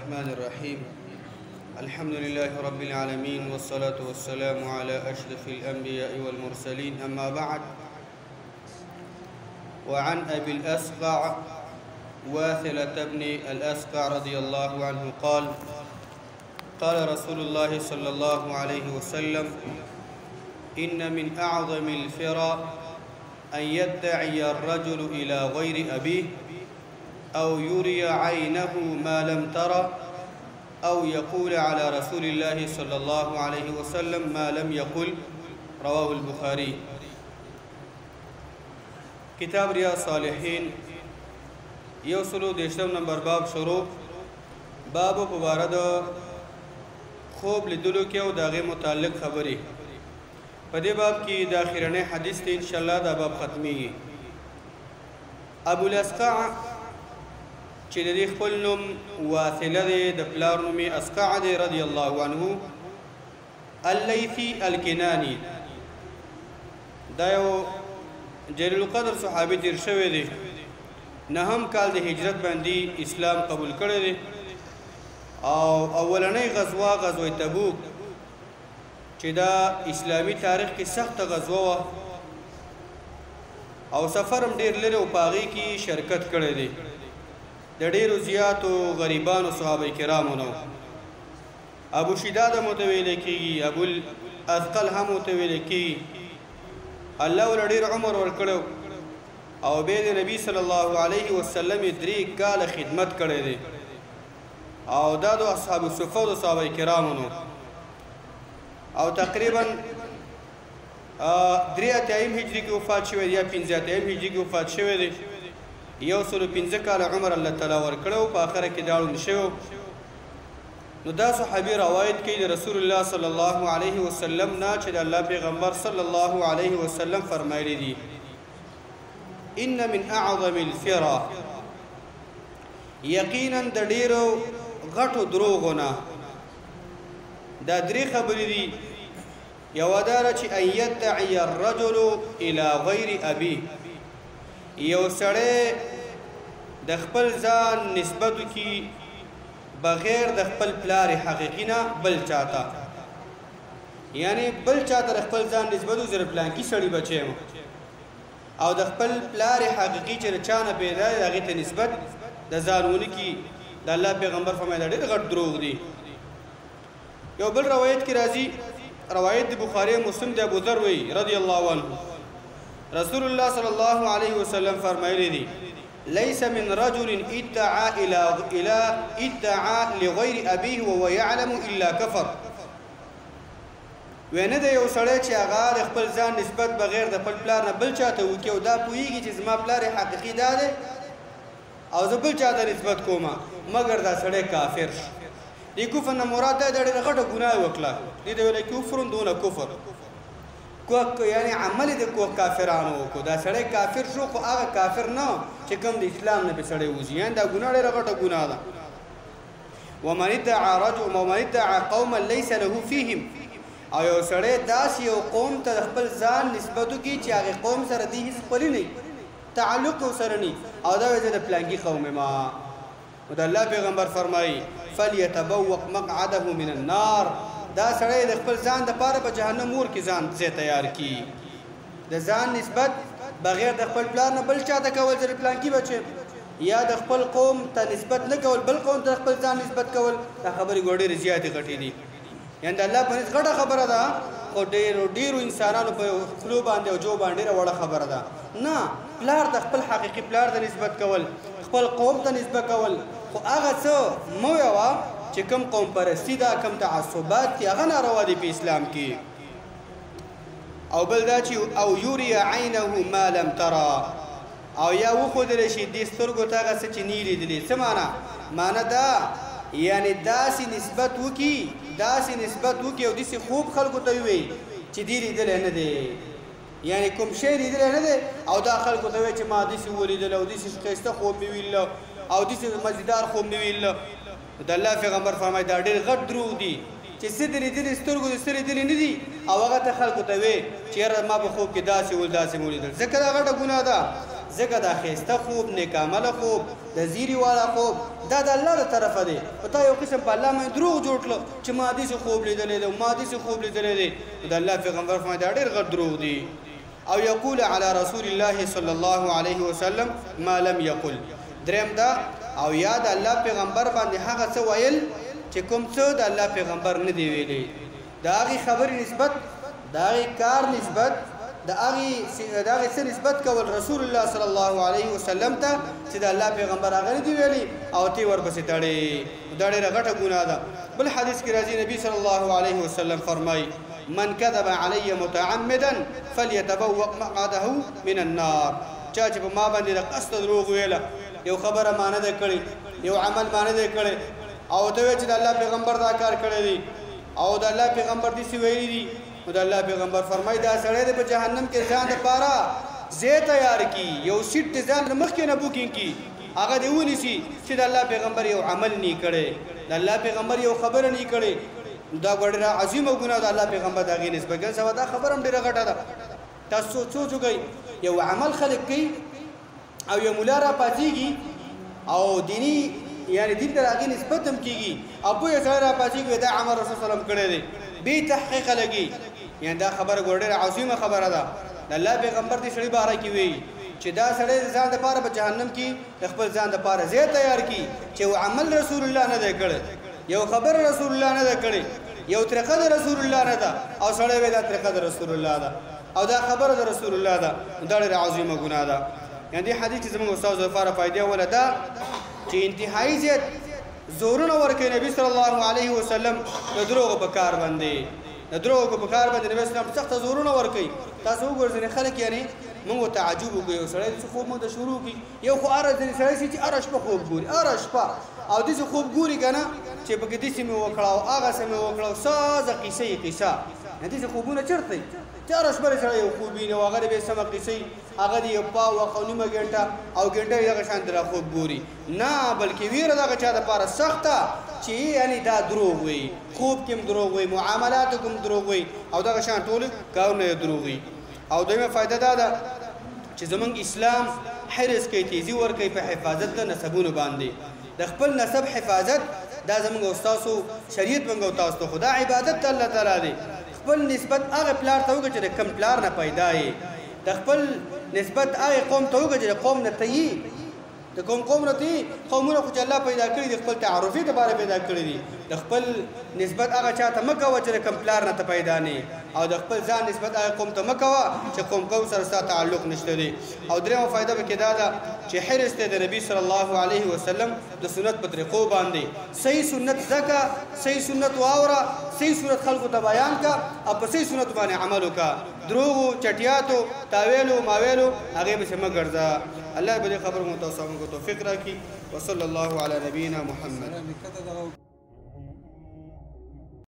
الرحمن الرحيم. الحمد لله رب العالمين، والصلاة والسلام على أشرف الأنبياء والمرسلين، أما بعد. وعن أبي الأسقع واثلة بن الأسقع رضي الله عنه قال: قال رسول الله صلى الله عليه وسلم: إن من أعظم الفرى أن يدعي الرجل إلى غير أبيه، أو يري عينه ما لم ترى، أو يقول على رسول الله صلى الله عليه وسلم ما لم يقل. رواه البخاري. کتاب ریاض صالحین یو سلو دیشتم نمبر باب شروع. باب په باره د خوب لیدلو کې او د هغې متعلق خبرې. په دې باب کې د اخرنۍ حدیث دی، انشاءالله دا باب ختمیږي. ابو الاسقع چې د دې خپل نوم واثله دی، د پلار نوم یې اسقع دی رضی الله عنه، اللیثي الکناني، دا یو جلیل القدر صحابي تیر شوی دی. نهم کال د هجرت باندې اسلام قبول کړی دی. او اولنۍ غزوه غزوه تبوک چې دا اسلامي تاریخ کې سخته غزوه وه، او سفر هم ډېر لرې او په هغې کې شرکت کړی دی د ډېرو زیاتو غریبانو صحابه کرامو نه. ابو شداد هم ورته ویلی کېږي، ابو الاثقل هم ورته ویلی کېږي. الله ورله ډېر عمر ورکړی او بیا د نبي صلی الله علیه وسلم یې 3 کاله خدمت کړی دی. او دا د اصحاب الصفه د صحابه کرامو نو. او تقریبا 83 هجري کې وفات شوی دی یا 85 هجري کې وفات شوی دی. 105 کاله عمر الله تعالی ورکړی او په آخره کې دا ړوند شوی. نو دا صحابي روایت کوي د رسول الله صلی الله علیه وسلم نه چې د الله پیغمبر صلی الله علیه وسلم فرمایلی دي: ان من اعظم الفرا، یقینا د ډېرو غټو دروغو نه دا 3 خبرې دي. یوه دا ده چې ان یدعي الرجل الی غیر ابيه، یو سړی د خپل ځان نسبت وکړي بغیر د خپل پلار حقیقي نه بل چاته، یعنی بل چاته د خپل ځان نسبت وکړي، زه د پلانکي سړي بچی یم، او د خپل پلار حقیقي چې د چا نه پیدا دی هغې ته نسبت د ځان ونه کړي. د الله پیغمبر فرمایي دا ډېر غټ دروغ دي. یو بل روایت کې راځي، روایت د بخاري مسلم د ابو ذر وی رضی الله عنه، رسول الله صلی الله علیه وسلم فرمایلی دي: ليس من رجل ادعى الى ادعى لغير ابيه وهو يعلم الا كفر. وینه د یو سړی چې هغه د خپل ځان نسبت بغیر د خپل پلار نه بل چاته وکړي او دا پوهېږي چې زما پلار حقیقي دا دی او زه بل چاته نسبت کوم، مګر دا سړی کافر شو. دې کفر نه مراد دا ډېره غټه ګناه یې وکړه. دې ته ویل کفر دون کفر، یعنی عمل د کو کافرانو وکړو. دا سړی کافر شو، خو هغه کافر نه چې کوم د اسلام نه به سړی وځي، یعنی دا ګناه ډېره غټه ګناه ده. ومن ادعى رجل ومن ادعى قوما ليس له فيهم، او یو سړی داسې یو قوم ته د خپل ځان نسبت وکړي چې هغې قوم سره دی هېڅ خپلي نه وي، تعلق ورسره نه، او دا وایي زه د پلانکي قوم یم. نو د الله پیغمبر فرمایي: فلیتبوق مقعده من النار، دا سړی د خپل ځان دپاره په جهنم اور کې ځان ځای تیار کړي. د ځان نسبت بغیر د خپل پلار نه بل چاته کول، زه د پلانکي بچی، یا د خپل قوم ته نسبت نه کول، بل قوم ته خپل ځان نسبت کول، دا خبرې ګوره ډېرې زیاتې غټې دي. یعنی د الله په نزد غټه خبره ده، خو ډېرو ډېرو انسانانو په خولو باندې او جو باندې ډېره وړه خبره ده. نه، پلار ته خپل حقیقي پلار ته نسبت کول، خپل قوم ته نسبت کول، خو هغه څه مه ویوه چې کوم قوم پرستی ده، کوم تعصبات دي، هغه ناروا دي په اسلام کې. او بل دا چې او یری عینه ما لم ترى، او یا وښودل شي دې سترګو ته هغه څه چې نه یې لیدلي. څه معنا؟ معنا دا یعنی داسې نسبت وکړي، داسې نسبت وکړي او داسې خوب خلکو ته ووایي چې دې لیدلی نه دی، یعنی کوم شی لیدلی نه دی، او دا خلکو ته وایي چې ما داسې ولیدل او داسې ښایسته خوب مې ولیدل او داسې مزیدار خوب مې ولیدل. د الله پیغمبر فرمایي دا ډېر غټ دروغ دي چې څه دې لیدلي سترګو دې څه لیدلي نه دي، او هغه ته خلکو ته وایي چې یاره ما په خوب کې داسې ول داسې مې ولیدل. ځکه دا غټه ګناه ده، ځکه دا ښایسته خوب، نیک عمله خوب، د زیری والا خوب دا د الله د طرفه دی، او تا یو قسم په الله باندې دروغ جوړ کړل چې ما داسې خوب لیدلی دی، ما داسې خوب لیدلی دی. د الله پیغمبر فرمایي دا ډېر غټ دروغ دي. او یقول علی رسول الله صلی الله علیه وسلم ما لم یقل. دریم دا او یا د الله پیغمبر باندې هغه څه ویل چې کوم څه د الله پیغمبر نه دی ویلي، د هغې خبرې نسبت، د هغې کار نسبت، د هغې څه نسبت کول رسول الله صلی الله علیه وسلم ته چې د الله پیغمبر هغه نه دی ویلي او تی ورپسې تړي، دا ډېره غټه ګناه ده. بل حدیث کې راځي نبی صلی الله علیه وسلم فرمایي من كذب علی متعمدا فليتبوأ مقعده من النار. چا چې په ما باندې د قصد دروغ ویله، یو خبره ما نه ده کړې، یو عمل ما نه دی کړی، او ته وایې چې د الله پیغمبر دا کار کړی دی او د الله پیغمبر داسې ویلي دي، نو د الله پیغمبر فرمایي دا سړی دی په جهنم کې ځان دپاره ځای تیار کړي، یو سیټ د ځان له مخکې نه booking کړي، هغه دې ونیسي چې د الله پیغمبر یو عمل نه کړی، د الله پیغمبر یو خبره نه کړې. دا ډېره عظیمه ګناه ده، الله پیغمبر د هغې نسبت کوي. سبا دا خبره هم ډېره غټه ده. تاسو سوچ وکړئ، یو عمل خلک کوي او یو ملا را پاڅېږي او دیني یعنی دین ته هغې نسبت هم کېږي او پوه سړی را پاڅېږي دا عمل رسول سلام کړی دی، بې تحقیقه لګي. یعنی دا خبره ګوره ډېره عظیمه خبره ده. د الله پیغمبر دې سړي باره کې وایي چې دا سړی د ځان دپاره په جهنم کې د خپل ځان دپاره ځای تیار کړي چې یو عمل رسول الله نه دی کړی، یو خبره رسول الله نه ده کړې، یو طریقه د رسول الله نه ده، او سړی وایي دا طریقه د رسول الله ده او دا خبره د رسول الله ده، دا ډېره عظیمه ګناه ده. یعنی دې حدیث چې زموږ استاد لپاره فایده وله ده چې انتهایي زیات زورونه ورکوي نبی صلی الله علیه وسلم د دروغو په کار باندې، د دروغو په کار باندې نبی اسلام سخته زورونه ورکوي. تاسو وګورئ ځینې خلک یعنی موږ تعجب وکړو، یو سړی چې خوب موږ ته شروع کړي، یو خو هره ځینې سړی شي چې هره شپه خوب ګوري، هره شپه، او داسې خوب ګوري که نه چې پکې داسې مې وکړه او هغسې مې وکړه او سازه قیصه یې قیصه. یعنې داسې خوبونه چېرته وي چې هره شپه دې سړی یو خوب ویني او هغه دې بیا سمه قیصه وي، هغه دې یو پاو وخت او نیمه ګنټه او ګنټه یې دغه شان را خوب ګوري. نه، بلکې ویره دغه چا دپاره سخته چې یعنې دا دروغ وي، خوب کې هم دروغ وي، معاملاتو کې هم دروغ وي، او دغه شان ټول کارونه یې دروغ وي. او دویمه فایده دا ده چې زمونږ اسلام حرص کوي، تیزي ورکوي په حفاظت د نسبونو باندې، د خپل نسب حفاظت دا زمونږ او ستاسو شریعت مونږ او تاسو ته، خو دا عبادت ته الله تعالی دی. خپل نسبت هغه پلار ته وکړه چې د کوم پلار نه پیدا یې، د خپل نسبت هغې قوم ته وکړه چې د قوم نه ته یې، د کوم قوم نه ته یې. قومونه خو چې الله پیدا کړي دي خپل تعارفي دپاره پیدا کړي دي. د خپل نسبت هغه چا ته مه کوه چې د کوم پلار نه ته پیدا نه، او د خپل ځان نسبت هغه قوم ته مه کوه چې قوم سره ستا تعلق نشته دی. او درېیمه فایده پکې دا ده چې حرص دی د نبی صلی الله علیه وسلم د سنت په طریقو باندې، صحیح سنت زده کړه، صحیح سنت واوره، صحیح سنت خلکو ته بیان کړه او په صحیح سنت باندې عمل وکړه. دروغو، چټیاتو، تاویلو ماویلو هغې پسې مه ګرځه. الله به دې خبرو مو تاسو موږ توفیق راکړي. وصلی الله علی نبینا محمد.